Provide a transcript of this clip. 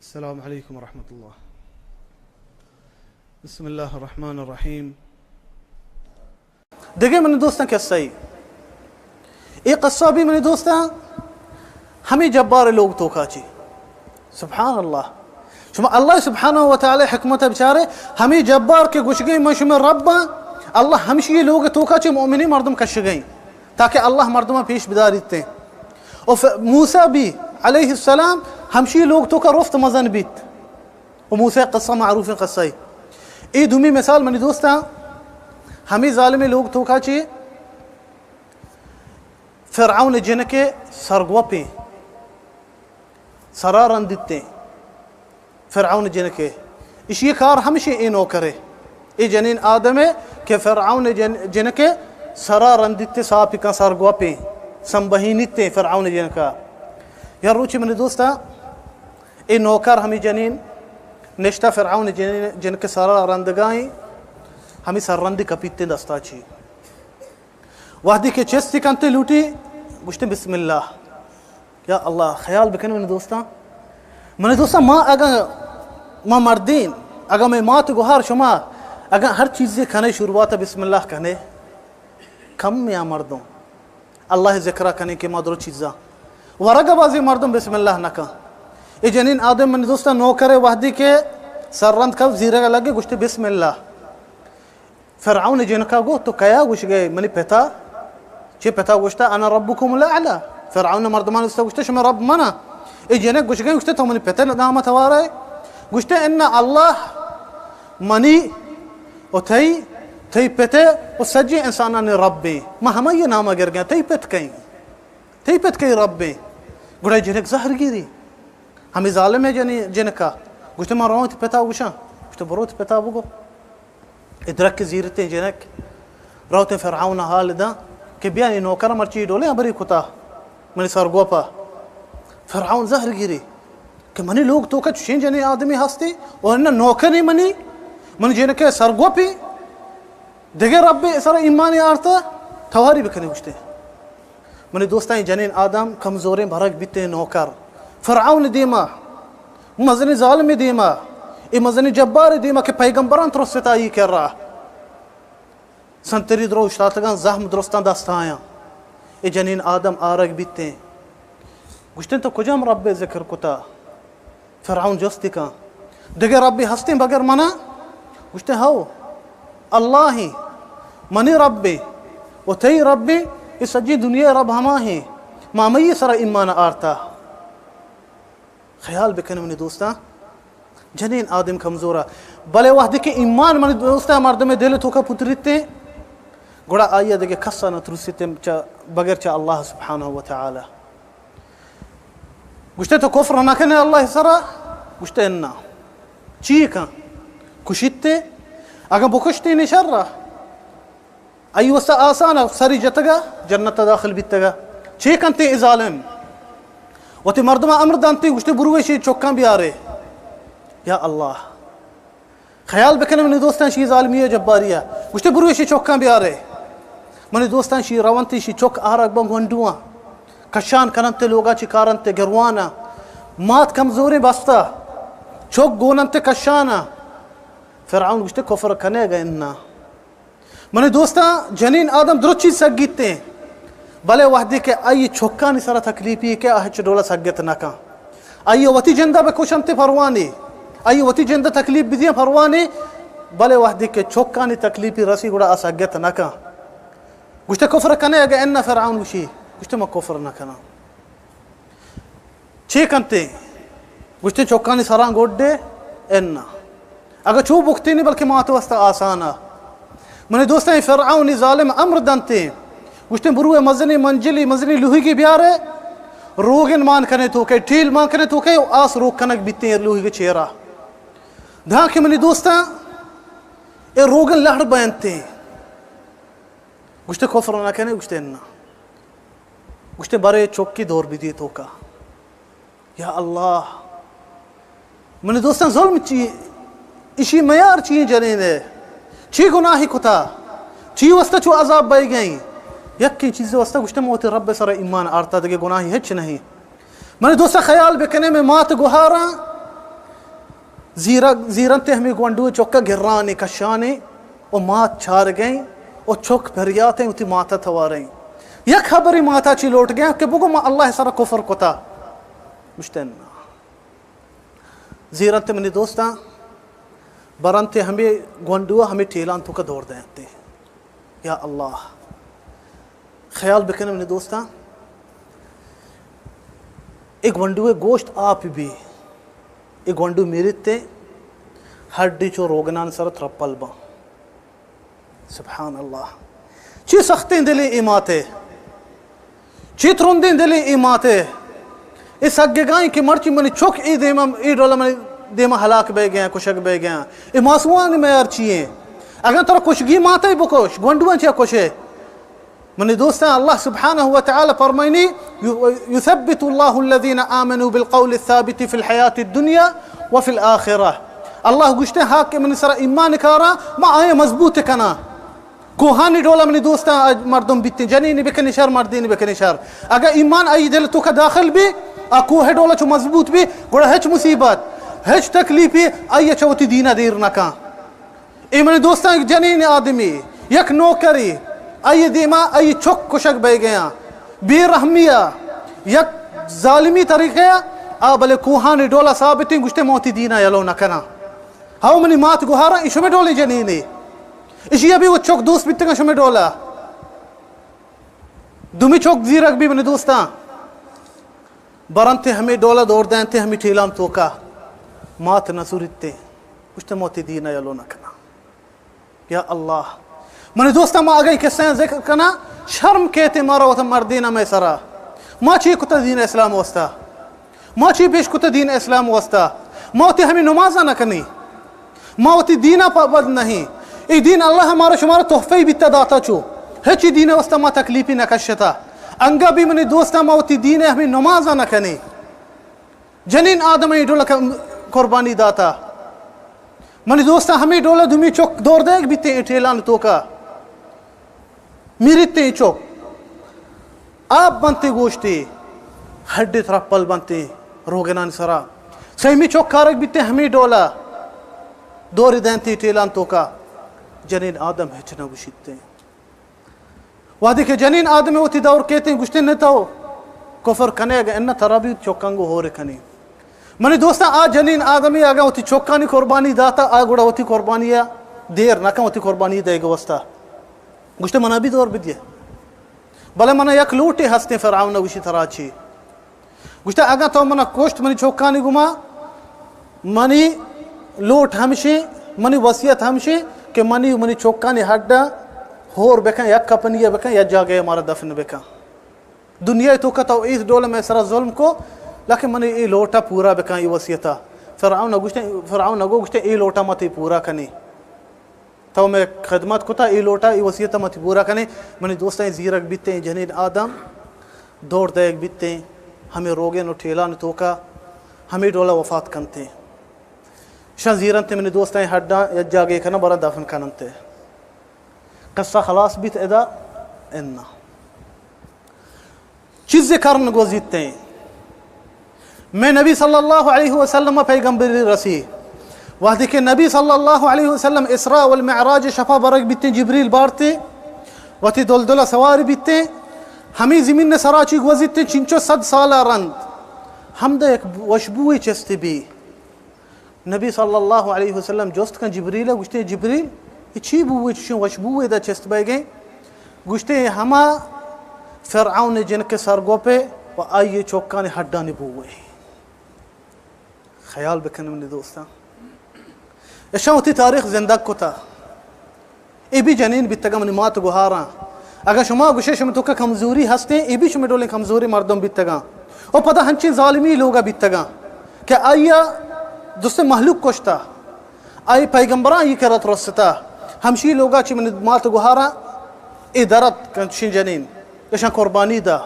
السلام علیکم ورحمۃ اللہ۔ بسم اللہ الرحمن الرحیم۔ دگہ منی دوستاں قصہ ای۔ اے قصہ بھی منی دوستاں ہمیں جبار لوگ توکا چی۔ سبحان اللہ۔ شما اللہ سبحانہ و تعالی حکمت بچارے، ہمیں جبار کے گشگے من شما رب، اللہ ہمشی لوگ توکا چی مؤمنی مردم کشگئیں تاکہ اللہ مردماں پیش بداریت۔ و ف-، موسیٰ بھی علیہ السلام ہمشی لوگ توکا رفت مزن بیت۔ و موسیٰ قصہ معروف قصہ ای۔ اے دومی مثال منی دوستاں، ہمیں ظالم لوگ توکا چی فرعون جنکے سرگوپیں، سرا رندیتیں۔ فرعون جنکے، اشی کار ہمشی اے نوکرے، اے جنین آدمے کہ فرعون جن-، جنکے سرا رندیتے، ساپی کن سرگوپیں، سنبہینیتیں فرعون جنکا۔ یا روچی منی دوستا، اے نوکر ہمیں جنین نشتہ فرعون جنین، جنکے سرا رندگائیں، ہمیں سر رندی کپیتیں دستا چی۔ وہدی کہ چستی کنتے لوٹی، گوشتے بسم اللہ۔ یا اللہ، خیال بکن منی دوستاں۔ منی دوستاں، ما اگاں ما مردین، اگاں میں مات گوہار شما، اگاں ہر چیزے کنے شروعات بسم اللہ کنے، کم یا مردم اللہ ذکرہ کنے کہ ما درو چیزاں۔ ورگا بازی مردم بسم اللہ نکن۔ اے جنین آدم منی دوستاں نوکرے وہدی کہ سر رند کپ زیرگا لگے گوشتے بسم اللہ۔ فرعون جنکا گو، تو کیا؟ گوشگئے، منی پتا۔ چے پتا؟ گوشتا، انا ربکم الاعلی۔ فرعون مردمان استا گوشتا، شما رب منا۔ اے جنک گوشگئے، گوشتا، تو منی پتا نام توارے؟ گوشتا، ان اللہ منی و تئی، تئی پتے و سجی انسانانی ربیں۔ ما ہمائی نام گرگئے، تئی پت کئیں؟ تئی پت کئی ربیں؟ گڑا جنک زہر گیری۔ ہمیں ظالم ہے جنی، جنکا۔ گوشتا، ما روان تی پتا گوشاں۔ گوشتا، برو تی پتا بگو۔ ادرک زیرتیں جنک، روتیں فرعون حال داں کہ بیا اے نوکر مرچی ڈولیں ہبری کتا منی سرگوپا۔ فرعون زہر گیری کہ منی لوگ توکا چشیں جنیں آدمی ہستی و انہ نوکری منی، منی جنکے سرگوپی، دگہ ربے سر ایمانی آرتا، تواری بکنی گوشتے۔ منی دوستاں، اے جنین آدم کمزوریں برگ بیتیں نوکر۔ فرعون دیما، مزنی ظالمی دیما، اے مزنی جباری دیما کہ پیغمبران ترستا ای کرا۔ سنتری درو اشتاتگاں، زہم درستاں دست آیاں۔ اے جنین آدم آرگ بیتیں۔ گوشتیں، تو کجام رب ذکر کتا؟ فرعون جستی کن، دگہ ربی ہستیں بغیر منا؟ گوشتے، ہو، اللہ ہیں، منی ربی و تئی ربی، اے سجی دنیا رب ہما ہیں، ما ہمئی سرا ایمان آرتا۔ خیال بکن منی دوستاں، جنین آدم کمزورا، بلے وہدی کہ ایمان منی دوستاں مردم دل توکا پتریتے، گڑا آئی دگہ کسا نہ ترسیتے چا، بغیر چا اللہ سبحانہ و تعالی۔ گوشتے، تو کفر نہ کنے اللہ سرا؟ گوشتے، انا۔ چی کن؟ کشیتے؟ اگاں بکشتے نی شر؟ آئی واسطہ آسان، سری جتگا، جنت داخل بیتگا۔ چی کنتے اے ظالم؟ وتی مردم امر دانتے، گوشتے، بروے شی چکاں بیارے۔ یا اللہ۔ خیال بکن منی دوستاں، شی ظالمی و جباری ء۔ گوشتے، برو ایشی چکاں بیارے۔ منی دوستاں، شی رونت، ایشی چک آرگ بن گونڈواں۔ کشان کننت لوگا چی کارنت گروانا۔ مات کمزوریں بستا۔ چک گوننت کشانا۔ فرعون گوشتے، کفر کنے گا انا۔ منی دوستاں، جنین آدم درست چیز سگیتیں، بلے وہدے کہ آئی چکانی سرا تکلیفی کہ آ ہچ ڈولا سگت نہ کن۔ آئی وتی جندا بکشنت پروانے، آئی وتی جندا تکلیف بدیاں پروانے، بلے وہدے کہ چکانی تکلیفی رسی گڑا آ سگت نہ کن۔ گوشتے، کفر کنے؟ اگہ انا، فرعون گوشی، گوشتے، ما کفر نہ کناں۔ چے کنتے؟ گوشتے، چکانی سراں گوڈے؟ انا۔ اگہ چو بکتینی بلکہ مات واسطہ آسانا۔ منی دوستاں، اے فرعونی ظالم امر دنتے۔ گوشتے، بروے مزنی منجلی، مزنی لوہیگی بیارے، روگن مان کنے توکے، ٹیل مان کنے توکے، آس روک کنگ بیتیں اے لوہیگ چیرا۔ داں کہ منی دوستاں، اے روگن لہڑ بینتے۔ گوشتے، کفر نہ کنے؟ گوشتے، انا۔ گوشتے، برے چکی دور بدی توکا۔ یا اللہ، منی دوستاں، ظلم چی؟ اشی میار چی جنین ہے؟ چی گناہی کتا؟ چی واسطہ چو عذاب بئی گئیں؟ یکی چیز واسطہ گوشتے، موت رب سر ایمان آرتا، دگہ گناہی ہچ نہیں۔ منی دوستاں، خیال بکنے، میں مات گوہاراں، زیرگ، زیرنتے ہمے گونڈو چکا گرانی کشانی و مات چارگیں و چک پریاتیں وتی ماتا تواریں۔ یک خبری ماتا چی لوٹ گیا کہ بگو ما اللہ سر کفر کتا۔ مشتن زیرنتے منی دوستاں، برنتے ہمے گونڈو ہمے ٹیلان توکا دور دینتے۔ یا اللہ، خیال بکن منی دوستاں، اے گونڈو گوشت آپ بی، اے گونڈو میرتے، ہڈی چو روگنان سر ترپل با۔ سبحان اللہ، چی سختیں دلے اے ماتے، چی ترندیں دلے اے ماتے۔ اے سگگائیں کہ مرچی منی چک اے دیما، اے ڈولا منی دیما ہلاک بے گیا، کشگ بے گیا۔ اے ماسوان میار چی ہیں؟ اگر ترا کشگی ماتے بکش، گونڈوان چیا کشے؟ منی دوستاں، اللہ سبحانہ و تعالی فرمائنی، یثبت اللہ الذین آمنوا بالقول الثابت فی الحیات الدنیا وفی الآخرہ۔ اللہ گوشتے، ہاک کہ منی سر ایمان کارا، ما آیا مضبوط کنا۔ کوہانی ڈولا منی دوستاں، آ مردم بیتیں، جنینی بکنی شر، مردینی بکنی شر۔ اگا ایمان آئی دل توکا داخل بی، آ کوہ ڈولا چو مضبوط بی، گڑا ہچ مصیبت، ہچ تکلیفی آئی چو وتی دینا دیر نکا۔ اے منی دوستاں، یک جنین آدمی، یک نوکری، آئی دیما آئی چک کشگ بے گیا، بے رحمی آ، یک ظالمی طریقے آ، آ بلے کوہانی ڈولا ثابتیں، گوشتے موتی دینا یلو نہ کنا۔ ہاو منی مات گوہارا، ای شمے ڈولیں جنینے۔ اشی ابھی وہ چک دوست بیتگا شمے ڈولا۔ دومی چک زیرک بی منی دوستاں۔ برنتے ہمے ڈولا دور دینتے ہمے ٹیلان توکا۔ مات نہ سوریتے۔ گوشتے موتی دینا یلو نہ کنا۔ یا اللہ۔ منی دوستاں، ما اگاں قصہ ذکر کنا، شرم کیتے مارا وتا مردینا مئے سرا۔ ما چی کتا دین اسلام واسطہ؟ ما چی پیش کتا دین اسلام واسطہ؟ ما وتی ہمیں نمازا نہ کنی۔ ما وتی دینا پابند نہیں۔ اے دین اللہ مارا شمارا تحفہ بیتا داتا چو۔ ہچی دین واسطہ ما تکلیفی نہ کشتا۔ انگا بھی منی دوستاں، ما وتی دین ہمیں نمازا نہ کنی۔ جنین آدم اے ڈولا ک-، قربانی داتا۔ منی دوستاں، ہمے ڈولا دومی چک دور دیگ بیتے اے ٹیلان توکا۔ میریتے اے چک۔ آپ بنتے گوشتے، ہڈے ترپل بنتے روگنان سرا۔ سیمی چک کارگ بیتے ہمے ڈولا۔ دور دینتے ٹیلان توکا۔ جنین آدم ہچ نہ گوشیتے۔ وہدے کہ جنین آدم وتی دور کیتیں، گوشتیں، نہ تو کفر کنے، اگہ انہ ترا بھی چکاں گو ہور کنی۔ منی دوستاں، آ جنین آدمی اگہ وتی چکانی قربانی داتا، آ گڑا وتی قربانی دیر نہ کن، وتی قربانی دے گوستا۔ گوشتے، منا بھی دور بدیے۔ بلے منا یک لوٹے ہستیں، فرعون گوشی، ترا چی؟ گوشتہ، اگاں تو منا کشت منی چکانی گما، منی لوٹ ہمشیں، منی وصیت ہمشیں کہ منی، منی چکانی ہڈا ہور بکن، یک کپنی بکن، یک جاگہ مارا دفن بکن۔ دنیا توکا تو اس ڈول میں سرا ظلم کو، لیکن منی اے لوٹا پورا بکن، اے وصیتا۔ فرعون گوشتہ، فرعون گو گوشتہ، اے لوٹا متی پورا کنی۔ تو مئے خدمت کتا، اے لوٹا، اے وصیت متی پورا کنے۔ منی دوستاں، زیرک بیتیں جنین آدم دور دئیگ بیتیں، ہمے روگن و ٹیلان توکا ہمے ڈولا وفات کنتیں۔ شان زیرنتے منی دوستاں، ہڈاں یک جاگے کنن، برن دفن کننتے۔ قصہ خلاص بیت ادا؟ اناں۔ چیزے کرن گوزیتیں۔ مئے نبی صلی اللہ علیہ وسلم پیغمبری رسی۔ وہدے کہ نبی صلی اللہ علیہ وسلم اسراء والمعراج شپا برگ بیتیں، جبریل بارتے، وتی دلدلہ سوار بیتیں، ہمیں زمین سرا چی گوزیتیں، چنچو صد سالا رند ہمدا یک وشبوئے چست بی۔ نبی صلی اللہ علیہ وسلم جست کن جبریل ء، گوشتے، جبریل، اے چی بوئے، چشیں وشبوئے دا چست بئیگیں؟ گوشتے، اے ہما فرعون جنک سرگوپے و آئی چوکانی ہڈانی بوئے۔ خیال بکن منی دوستاں، اشاں وتی تاریخ زندگ کتا۔ اے بھی جنین بیتگاں منی مات گوہاراں۔ اگاں شما گوشے شما توکا کمزوری ہستیں، اے بھی شما ڈولیں کمزوری مردم بیتگاں۔ او پدا ہنچیں ظالمی لوگا بیتگاں کہ آئیا دوست مہلوک کشتا، آئی پیغمبراں آئی کرت رستا۔ ہمشی لوگا چی منی مات گوہاراں اے درت کنچیں جنین، اشاں قربانی دا۔